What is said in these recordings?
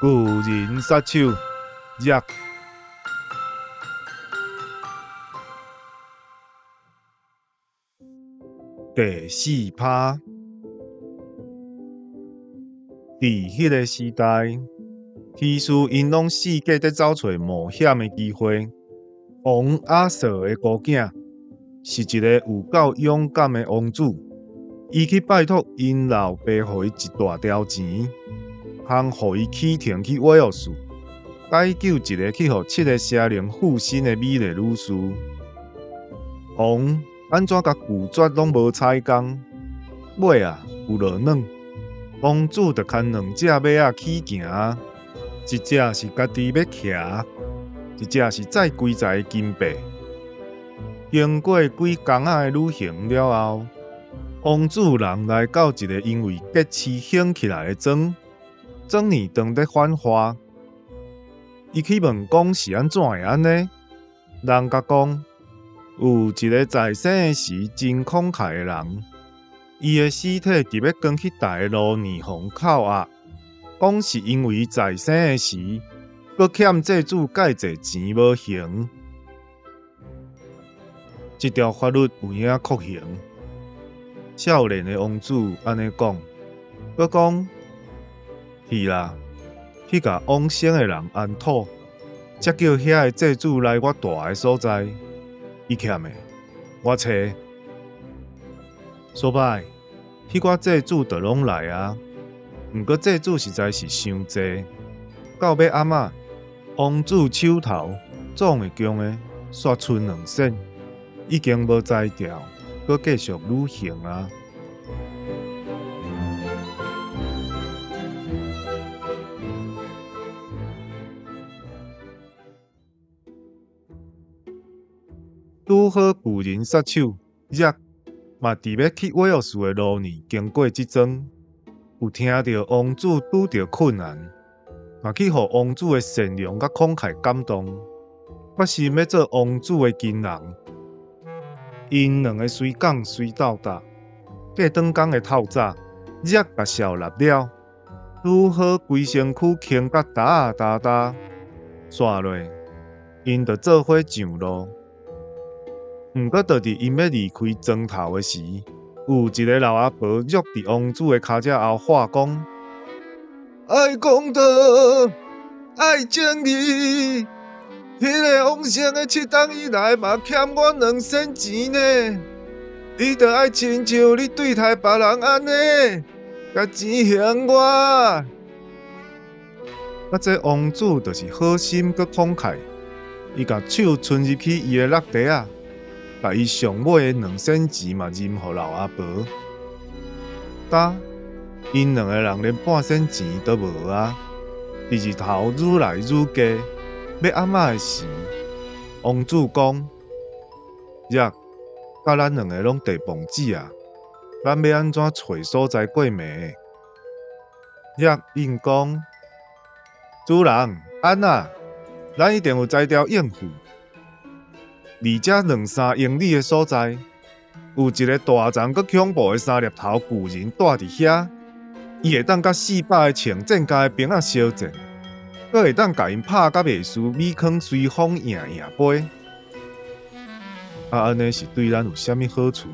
巨人殺手熱。第四趴，佇彼个時代，騎士𪜶攏四界佇走揣冒險的機會。王亞瑟的姑囝是一个有夠勇敢的王子，伊去拜託𪜶老爸，予伊一大條錢，通予伊啟程去威爾士，解救一个去予七个邪靈附身的美麗女士。王按怎共拒絕攏無彩工，尾仔有落軟，王子就牽兩隻馬仔起行，一隻是家己欲騎，一隻是載歸在的金馬。經過幾工仔的旅行了後，王子人來到一个因為結刺興起來的莊，莊裡當咧反花。伊去問講是按怎會按呢？人共講，有一个在生的時真慷慨的人，伊的屍體佇欲扛去台的路呢，予人扣押，講是因為在生的時，閣欠債主蓋濟錢無還。這條法律有影酷刑。少年的王子按呢講，閣講去啦，去共往生的人安妥，才叫遐个債主來我蹛的所在。伊欠的，我揣。所擺，彼寡債主就攏來啊。毋過債主實在是傷濟，到尾暗仔，王子手頭總會強的煞賰兩仙，已經無才調，閣繼續旅行啊。拄好巨人殺手熱嘛佇欲去威爾士的路呢，經過這莊，有聽著王子拄著困難，嘛去予王子的善良佮慷慨感動，決心欲做王子的親人。𪜶兩个隨講隨鬥搭，過轉工的透早，熱共笑納了，拄好規身軀輕甲焦焦焦，煞落，𪜶就做伙上路。毋過，就佇𪜶欲離開莊頭的時，有一个老阿婆約佇王子的跤跡後喊講：愛公道，愛正義，彼个往生的七冬以來嘛欠我兩仙錢呢。你著愛親像你對待別人按呢，共錢還我。啊，這王子就是好心閣慷慨，伊共手伸入去伊的橐袋仔。共伊上尾的兩仙錢嘛認予老阿婆。噠，𪜶兩个人連半仙錢都無啊！佇日頭愈來愈低，欲暗仔的時，王子講：熱，佮咱兩个攏地磅子啊！咱欲按怎揣所在過暝？熱應講：主人，按啊，咱一定有才調應付。離遮兩三英里的所在，有一个大欉閣恐怖的三粒頭巨人蹛佇遐。伊會當佮400个穿戰甲的兵仔相戰，閣會當共𪜶拍甲袂輸米糠隨風搖搖飛。啊，按呢是對咱有啥物好處？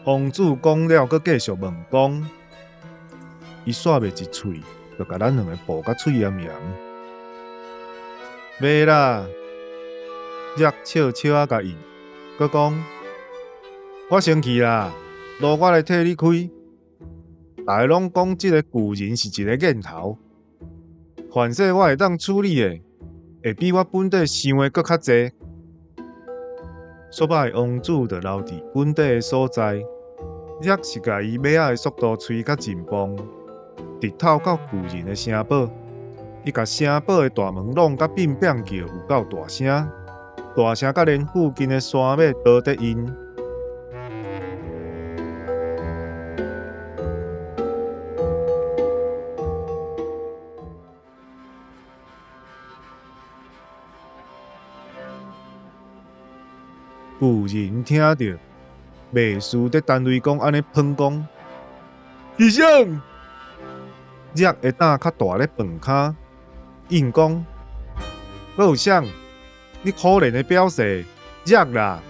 王子講了，閣繼續問講，伊煞袂一喙，就共咱兩个哺甲喙炎炎。袂啦！熱笑笑仔共應，閣講：我先去啦，路我來替你開。大家攏講這个巨人是一个癮頭，凡勢我會當處理的，會比我本底想的閣較濟。煞擺王子就留佇本底的所在，熱是共伊馬仔的速度催甲真磅，直透到巨人的城堡。伊共城堡的大門挵甲變變叫，有夠大聲。大聲甲連附近的山馬都佇應。巨人聽著，袂輸佇單位講按呢噴講，是啥？熱的膽較大咧飯跤，應講：閣有啥？你可憐的表細熱啦！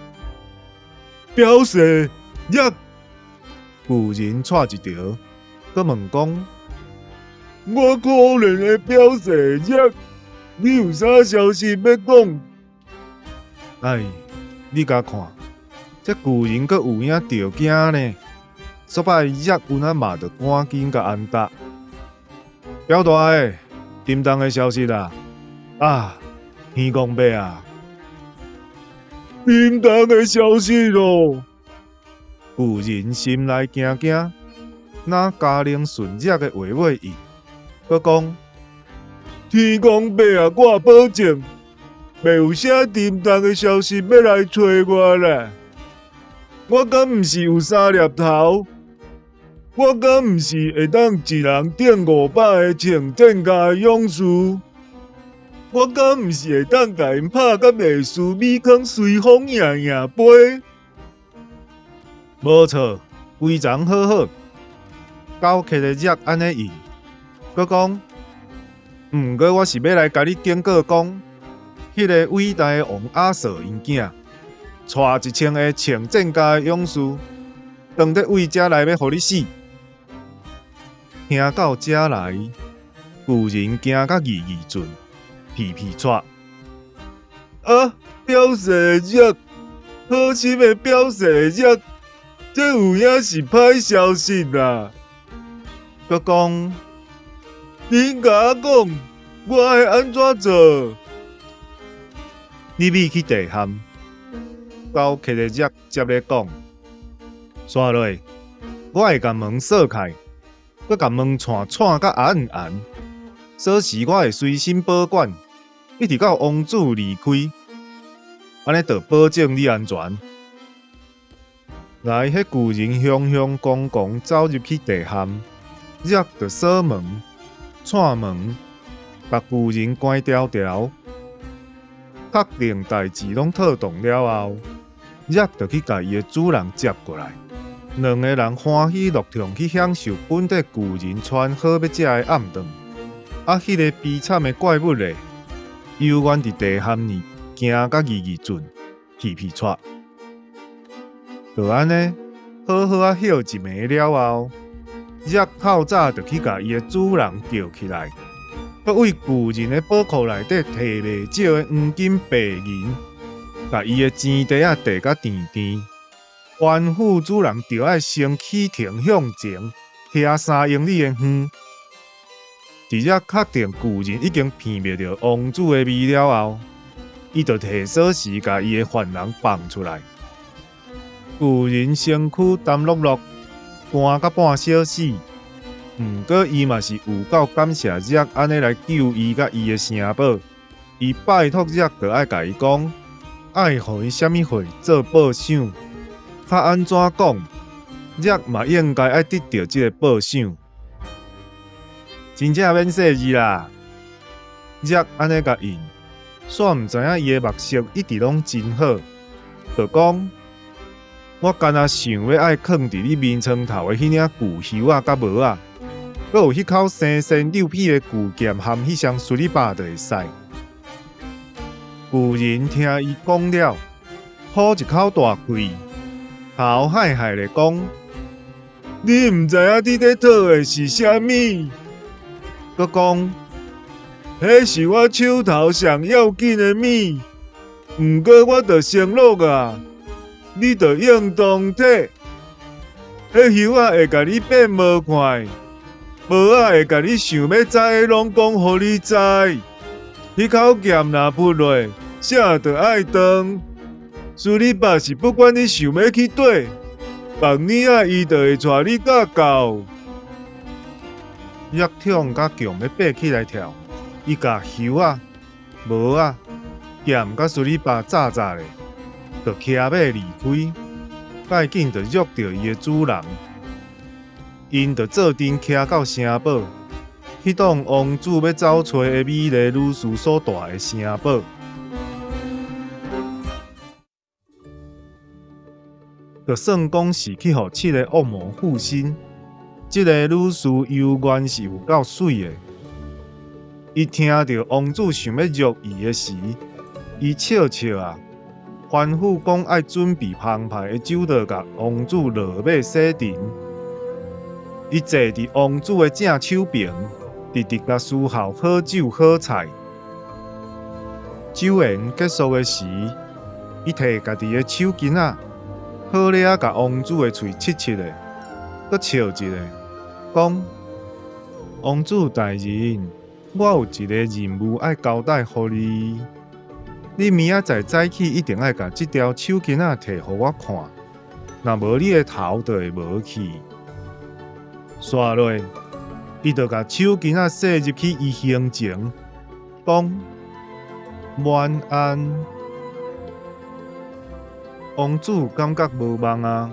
表細熱，巨人掣一條，閣問講：我可憐的表細熱，你有啥消息欲講？唉，你共看，這巨人閣有影著驚呢。煞擺熱有哪嘛，著趕緊共安答。表大的，沉重的消息啦！啊，天公伯啊，沉重的消息囉！巨人心內驚驚，若加奶順熱的話尾應，閣講：天公伯啊，我保證，袂有啥沉重的消息欲來揣我啦！我敢毋是有三粒頭？我敢毋是會當一人頂500個穿戰甲的勇士？我敢毋是會當共𪜶拍甲袂輸米糠隨風贏贏杯？無錯，規叢好好，狗徛的熱按呢應，閣講，毋過我是欲來共你警告講，彼个偉大的王亞瑟𪜶囝，帶1000個穿戰甲的勇士，當咧為遮來欲予你死。聽到遮來，巨人驚甲意意轉，皮皮掣。啊，表細熱，好心的表細熱，這有影是歹消息啦！閣講，恁共我講，我愛按怎做？你欲去地陷，狗徛的熱接咧講，煞落，我會共門鎖開。閣共門掣掣甲絚絚，鎖匙我會隨身保管，一直到王子離開，按呢就保證你安全。來，彼巨人雄雄剛剛走入去地陷，熱就鎖門、掣門，共巨人關牢牢，確定代誌攏妥當了後，熱就去共伊的主人接過來。兩個人歡喜樂暢去享受本底巨人穿好欲食的暗頓。啊，彼个悲慘的怪物咧，猶原佇地陷裡驚甲意意轉，皮皮掣。就按呢，好好仔歇一暝了後，熱透早就去共伊的主人叫起來，閣為巨人的寶庫內底提袂少的黃金白銀，共伊的錢袋仔遞甲甜甜。吩咐主人著愛先啟程向前，騎3英里的遠。佇遮確定巨人已經騙袂著王子的味了後，伊就提鎖匙共伊的犯人放出來。巨人身軀澹漉漉，寒甲半小死。毋過伊嘛是有夠感謝熱按呢來救伊佮伊的城堡。伊拜託熱，著愛共伊講，愛予伊啥物貨做報賞。較按怎講，熱嘛應該愛得著這個報賞。真正免細膩啦，熱按呢共應，煞毋知影伊的目色一直攏真好，就講我干焦想欲愛囥佇你眠床頭的彼領舊靴仔佮帽仔，閣有彼口生鮮溜屁的舊劍含彼雙斯里巴就會使。巨人聽伊講了，呼一口大氣。頭害害咧講，你毋知影你咧討的是啥物？閣講，彼是我手頭上要緊的物，毋過我著承諾啊，你著應當提。彼靴仔會共你變無看，帽仔會共你想欲知的攏講予你知。彼口劍若噗落，啥著愛斷。斯里巴是不管你想欲去佗，放你仔伊就會帶你甲到。熱痛甲強欲爬起來跳，伊共靴仔、帽仔、劍佮斯里巴紮紮咧，就騎馬離開，蓋緊就約著伊的主人。𪜶就做陣騎到城堡，彼棟王子欲走揣的美麗女士所蹛的城堡。就算講是去予七个惡魔附身，這个女士猶原是有夠媠的。伊聽著王子想欲辱伊的時，伊笑笑啊，吩咐講愛準備澎湃的酒桌，共王子落馬洗塵。伊坐佇王子的正手爿，直直共伺候好酒好菜。酒宴結束的時，伊提家己的手巾仔，好咧仔共王子的喙拭拭咧，閣笑一下，講：王子大人，我有一个任務愛交代予你。你明仔載早起一定愛共這條手巾仔提予我看，若無你的頭就會無去。煞落，伊就共手巾仔塞入去伊胸前，講：晚安。王子感覺無望啊，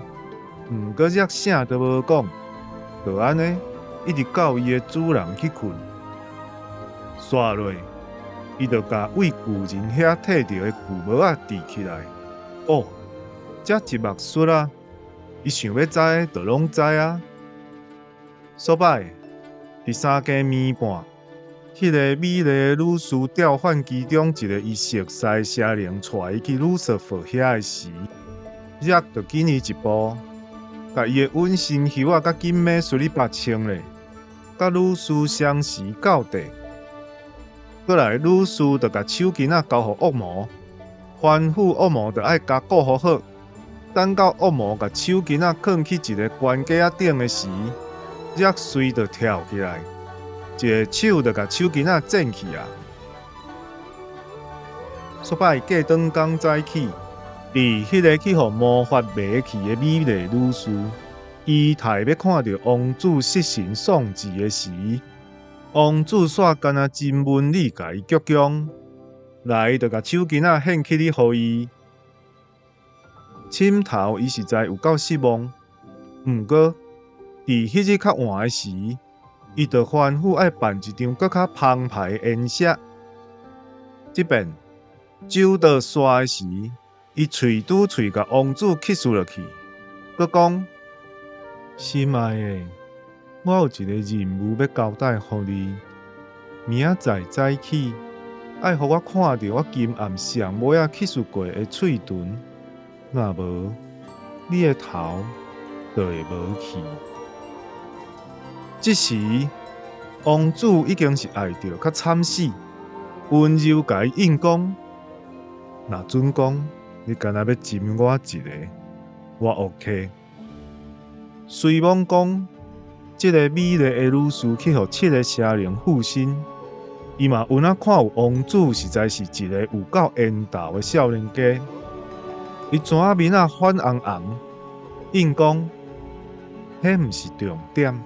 毋過才啥都無講，就按呢，一直到伊的主人去睏。煞落，伊就共對舊人遐提著的舊帽仔戴起來。哦，這一目術啊，伊想欲知的就攏知啊。煞擺，佇三更暝半，彼个美麗的女士調換其中一个伊熟似的邪靈，帶伊去 Lucifer 遐的時，才就緊伊一步，共伊的隱身靴仔佮金馬斯里巴穿咧，佮女士相時到底。過來，女士就共手巾仔交予惡魔，吩咐惡魔著愛共顧予好。等到惡魔共手巾仔囥去一个懸架仔頂的時，才隨就跳起來，一个手就共手巾仔剪去啊！煞擺過轉工早起，佇彼个去予魔法迷去的美麗女士，期待欲看著王子失神喪志的時，王子煞敢若真溫理共伊鞠躬，來就共手巾仔獻起去予伊。深頭伊實在有夠失望，毋過佇彼日較晚的時，伊就吩咐愛辦一場閣較澎湃的宴席。這遍酒桌散的時，伊喙拄喙共王子 kiss 落去，閣講：心愛的，我有一个任務欲交代予你，明仔載早起，愛予我看著我今暗上尾仔 kiss 過的喙唇，若無，你的頭就會無去。這時，王子已經是愛著較慘死，溫柔共伊應講：若準講你敢若欲針我一下，我 OK。雖罔講，這个美麗的女士去予七个邪靈附身，伊嘛有哪看有王子實在是一个有夠緣投的少年家。伊泉仔面仔反紅紅，應講：彼毋是重點，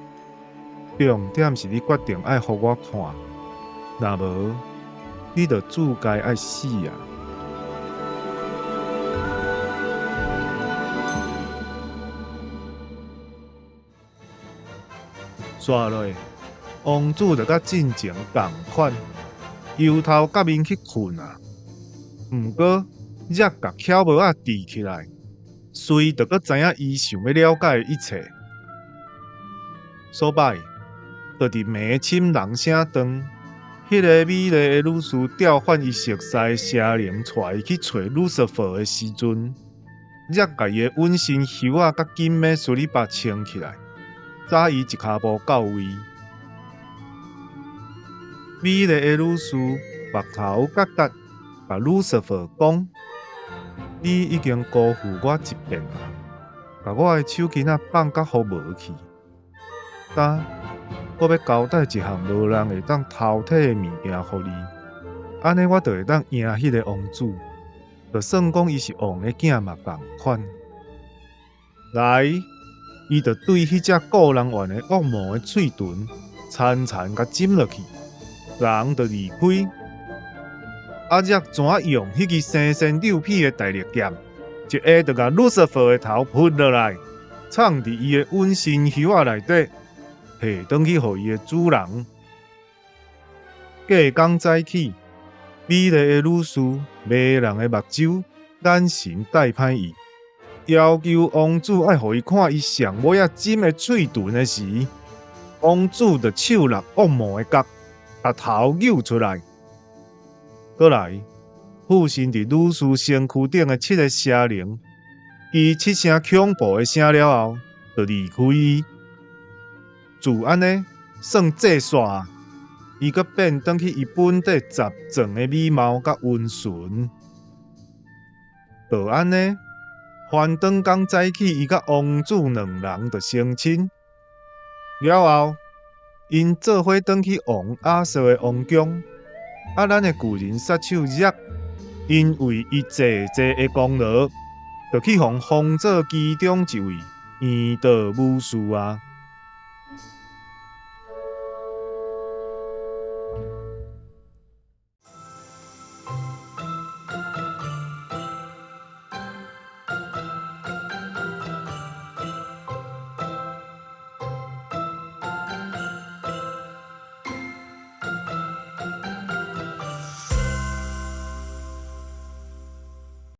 重點是你決定愛予我看，若無，你就注該愛死啊！煞落，王子就佮進前仝款，搖頭佮面去睏啊。毋過，才共巧帽仔戴起來，隨就閣知影伊想欲了解的一切。煞擺，就佇暝深人聲斷，彼个美麗的女士調換伊熟似的邪靈，帶伊去揣 Lucifer 的時陣，才共伊的隱身靴仔佮金馬斯里巴穿起來，早伊一跤步到位。美麗的女士目頭角角，共 Lucifer 講：你已經辜負我一遍啊，共我的手巾仔放甲予無去。今我欲交代一項無人會當偷提的物件予你，按呢我就會當贏彼个王子，就算講伊是王的囝嘛仝款。來，伊就對彼隻顧人怨的惡魔的喙唇，殘殘共針落去，人就離開。啊，才怎用彼支生鮮溜屁的大力劍，一下就共 Lucifer 的頭噗落來，藏佇伊的隱身靴仔內底，提轉去予伊的主人。隔工早起，美麗的女士迷人的目睭，眼神帶歹意，要求王子愛予伊看伊上尾仔針的喙唇的時，王子就手搦惡魔的角，共頭搝出來。閣來，附身佇女士身軀頂的七个邪靈，吱七聲恐怖的聲了後，就離開伊。自按呢算祭煞啊，伊閣變轉去伊本底雜狀的美貌佮溫順。就按呢，翻轉工早起，伊佮王子兩人就成親。了後，𪜶做伙轉去王亞瑟的王宮。啊，咱的巨人殺手傑，因為伊濟濟的功勞，就去予封做其中一位圓桌武士啊。